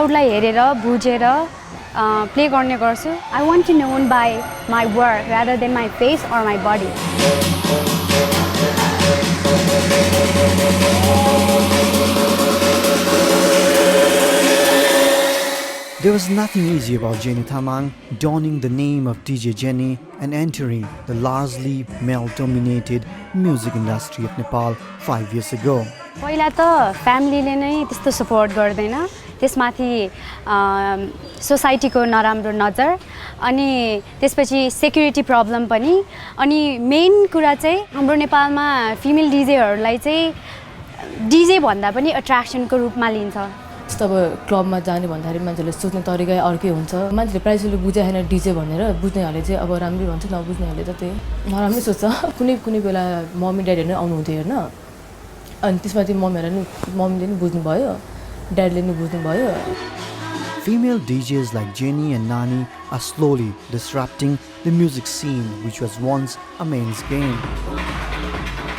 क्राउडलाई हेरेर बुझेर प्ले गर्ने गर्छु I want to known by my work rather than my face or my body There was nothing easy about Jenny Thamang donning the name of DJ Jenny and entering the largely male-dominated music industry of Nepal 5 years ago. पहिला त फ्यामिलीले नै त्यस्तो support गर्दैन त्यसमाथि सोसाइटीको नराम्रो नजर अनि त्यसपछि सेक्युरिटी प्रब्लम पनि अनि मेन कुरा चाहिँ हाम्रो नेपालमा फिमेल डीजेहरुलाई चाहिँ डीजे भन्दा पनि अट्र्याक्सनको रूपमा लिन्छ जस्तो अब क्लबमा जाने भन्दाखेरि मान्छेले सोच्ने तरिका अर्कै हुन्छ मान्छेले प्राइसले बुझाएन डीजे भनेर बुझ्नेहरूले चाहिँ अब राम्रै भन्छ नबुझ्नेहरूले त त्यही नराम्रै सोच्छ कुनै बेला मम्मी ड्याडीहरू नै आउनुहुन्थ्यो हेर्न अनि त्यसमाथि मम्मीले नि बुझ्नुभयो ड्याडीले नि बुझ्नुभयो Female DJs like Jenny and Nani are slowly disrupting the music scene which was once a man's game.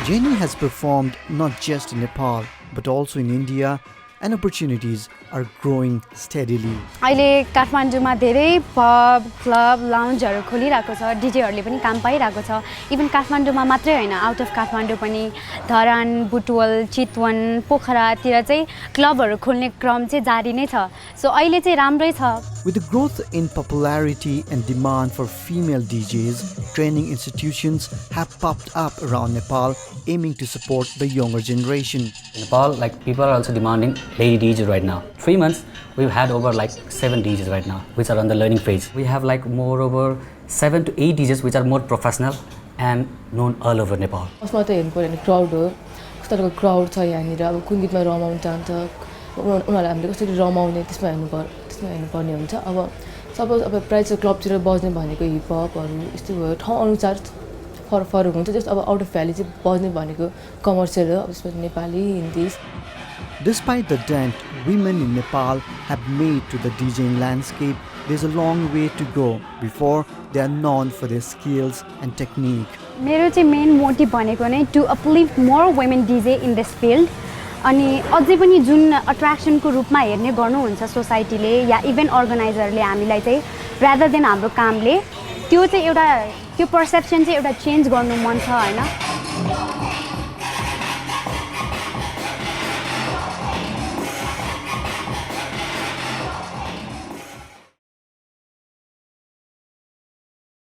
Jenny has performed not just in Nepal but also in India and opportunities are growing steadily. अहिले काठमाडौँमा धेरै pub club लाउन्जहरु खोलिरहेको छ डीजेहरुले पनि काम पाइरहेको छ even काठमाडौँमा मात्रै हैन आउट अफ काठमाडौँ पनि धरान बुटवल चितवन पोखरातिर चाहिँ क्लबहरु खोल्ने क्रम चाहिँ जारी नै छ सो अहिले चाहिँ राम्रै छ With the growth in popularity and demand for female DJs, training institutions have popped up around Nepal aiming to support the younger generation. In Nepal, like people are also demanding lady DJs right now. 3 months, we've had over like 7 DJs right now, which are on the learning phase. We have like moreover 7 to 8 DJs which are more professional and known all over Nepal. उसमा त हेर्नु पर्यो भने crowd हो कस्तो crowd छ यहाँनिर अब कुन गीतमा रमाउन चाहन्छ उनीहरूले हामीले कसरी रमाउने त्यसमा हेर्नुपर्ने हुन्छ अब सपोज अब प्राइस क्लबतिर बज्ने भनेको हिपहपहरू यस्तो भयो ठाउँ अनुसार फरक हुन्छ जस्तो अब आउट अफ भ्याली चाहिँ बज्ने भनेको कमर्सियल हो अब त्यसपछि Nepali Hindi Despite the dent women in Nepal have made to the DJing landscape, there's a long way to go before they are known for their skills and technique. मेरो चाहिँ main motive भनेको नै to uplift more women DJ in this field अनि अझै पनि जुन अट्र्याक्सनको रूपमा हेर्ने गर्नुहुन्छ सोसाइटीले या इभेन्ट अर्गनाइजरले हामीलाई चाहिँ रादर देन हाम्रो कामले त्यो चाहिँ एउटा त्यो पर्सेप्सन चाहिँ एउटा चेन्ज गर्नु मन छ हैन